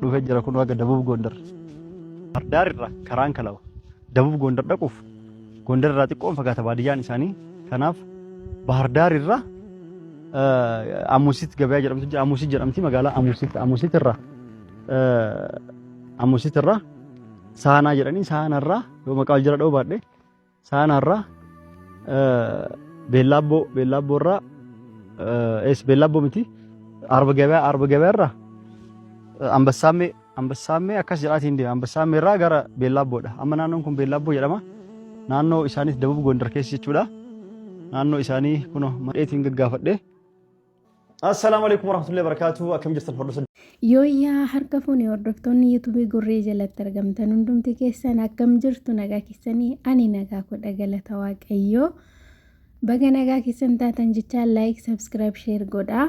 Dhufee jira kun haga Dabub Gondar. Baahar irraa karaan kalawa. Dabub Gondar dhaquuf Gondar irraa xiqqoon fagaata baadiyyaan isaanii. Kanaaf Bahar Daar irraa Amusit gabayaa jedhamtu jira. Amusit jedhamti magaalaa Amusit Amusit irraa Amusit irraa Saanaa jedhanii Saanaa irraa yoo maqaa wal jala dha'uu baadhe Saanaarraa Beellaabboo Beellaabboorraa ees Beellaabboo miti Arba Gabayaa Arba Gabayaarraa Ambassaamee Ambassaamee akkas jedhaatiin deema Ambassaamee irraa gara Beellaabboodha. Amma naannoon kun Beellaabboo jedhama. Naannoo isaanis Dabub Gondar keessa jechuudha. Naannoo isaanii kunoo madheetiin gaggaafadhe. Assalaamu alaikum warahmatullahi wabarakatuh. Akkam jirtan hordoftoota Yooyyaa harka fuune hordoftoonni yuutuubii gurree jalatti argamtan hundumti keessan akkam jirtu nagaa keessanii ani nagaa kodha galata waaqayyoo baga nagaa keessan taatan jechaa laayik sabskiraayib sheer godhaa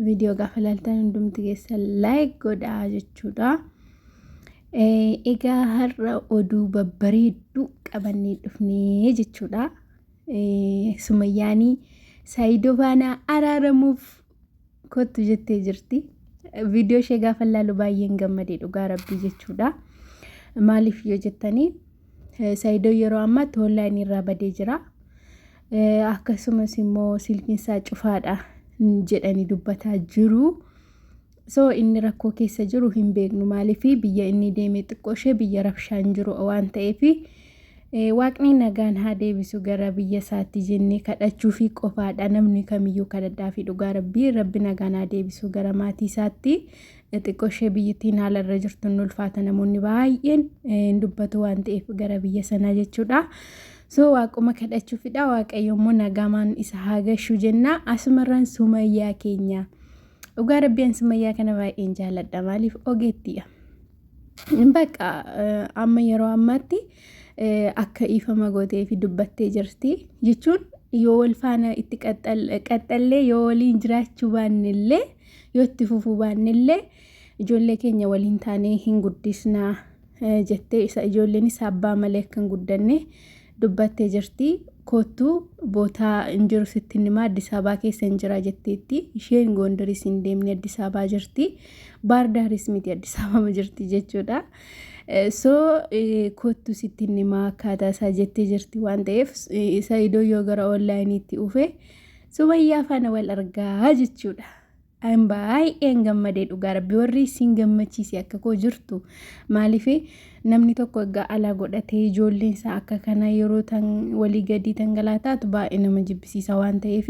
viidiyoo gaafa ilaaltan hundumti keessan laayik godhaa jechuudha. Egaa har'a oduu babbareedduu qabannee dhufnee jechuudha. Sumayyaanii Saayidoo faana araaramuuf kottu jettee jirti. Viidiyoo ishee gaafa ilaalu baay'een gammadee dhugaa rabbii jechuudha. Maaliif yoo jettanii Saayidoo yeroo ammaatti onlaayinii irraa badee jira. Akkasumas immoo silkiin isaa cufaadha jedhanii dubbataa jiru. So inni rakkoo keessa jiru hin beeknu maaliif biyya inni deeme xiqqoo ishee biyya rabshaan jiru waan ta'eef waaqni nagaan haa deebisu gara biyya isaatti jennee kadhachuufi qofaadha namni kamiyyuu kadhadhaafi dhugaa rabbii rabbi nagaan haa deebisu gara maatii isaatti xiqqoo ishee biyyittiin haala irra jirtu hin ulfaata namoonni baay'een hin dubbatu waan ta'eef gara biyya sanaa jechuudha. So waaquma kadhachuufidha waaqayyo immoo nagaamaan isa haa gashu jenna asumarraan sumayyaa keenya. Dhugaa rabbii an sumayyaa kana baay'een jaalladha maaliif ogeettiidha. Bakka amma yeroo ammaatti akka dhiifama gootee fi dubbattee jirti jechuun yoo wal faana itti qaxxallee yoo waliin jiraachuu baannellee yoo itti fufuu baannellee ijoollee keenya waliin taanee hin guddisnaa jettee isa ijoolleenis abbaa malee akka hin guddanne dubbattee jirti. Koottu bootaa hin jiru sitti himaa Addis Ababaa keessa hin jira jetteetti. Isheen Gondaris hin deemne Addis Ababaa jirti. Baardaaris miti Addis Ababa jirti jechuudha. So koottu sitti himaa akkaataa isaa jettee jirti waan ta'eef Saidoo yoo gara onlaayiniitti dhufe Sumayyaa faana wal argaa jechuudha. An baay'een gammadee dhugaa rabbi warri isin gammachiise akka koo jirtu maaliif namni tokko egaa alaa godhatee ijoolleen isaa akka kana yeroo tan walii gadii tangalaa taatu baay'ee nama jibbisiisa waan ta'eef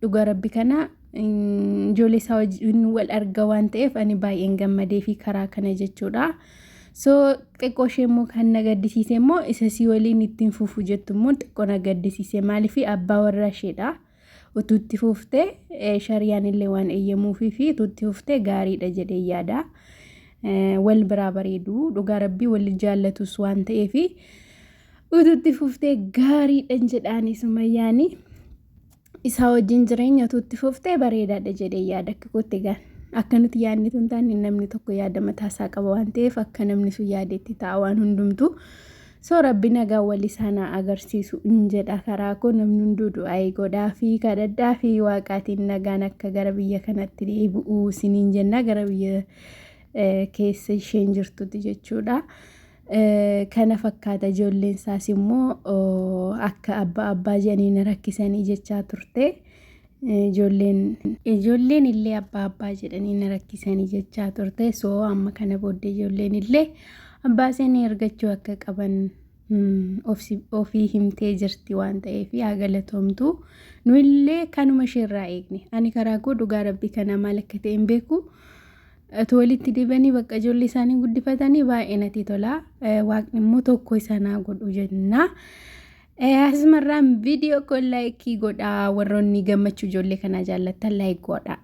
dhugaa rabbi kana ijoollee isaa wajjin wal arga waan ta'eef ani baay'een gammadee fi karaa kana jechuudha. So xiqqoo ishee immoo kan na gaddisiise immoo isa si waliin ittiin fufu jettu immoo xiqqoo na gaddisiise maaliif abbaa warraa isheedha. Utuu itti fuftee shariyaan illee waan eeyyamuufii fi utuu itti fuftee gaariidha jedhee yaada. Wal biraa bareedu dhugaa rabbii wal jaallatus waan ta'eef utuu itti fuftee gaariidha jedhaani sumayyaani. Isaa wajjin jireenya utuu itti fuftee bareedaadha jedhee yaada akka kootti egaan. Akka nuti yaadne tun taane namni tokko yaada mataa isaa qaba waan ta'eef akka namni sun yaadetti ta'a waan hundumtuu. So rabbi nagaa wal isaan haa agarsiisu in jedha karaa koo namni hunduu du'aa'ii godhaa fi kadhadhaa fi waaqaatiin nagaan akka gara biyya kanatti deebi'u isiniin jenna gara biyya keessa isheen jirtutti jechuudha. Kana fakkaata ijoolleen isaas immoo akka abbaa abbaa jedhanii na rakkisanii jechaa turte. Ijoolleen ijoolleen illee abbaa abbaa jedhanii na rakkisanii jechaa turte. So amma kana booddee ijoolleen illee abbaa isaanii argachuu akka qaban ofii himtee jirti waan ta'eef haa galatoomtu. Nu illee kanuma isheerraa eegne. Ani karaa koo dhugaa rabbii kana maal akka ta'e hin beeku. Utuu walitti deebi'anii bakka ijoollee isaanii guddifatanii baay'ee natti tola. Waaqni immoo tokko isaan haa godhu jenna. Asumarraan viidiyoo koo laayikii godhaa warroonni gammachuu ijoollee kanaa jaallattan laayik godhaa.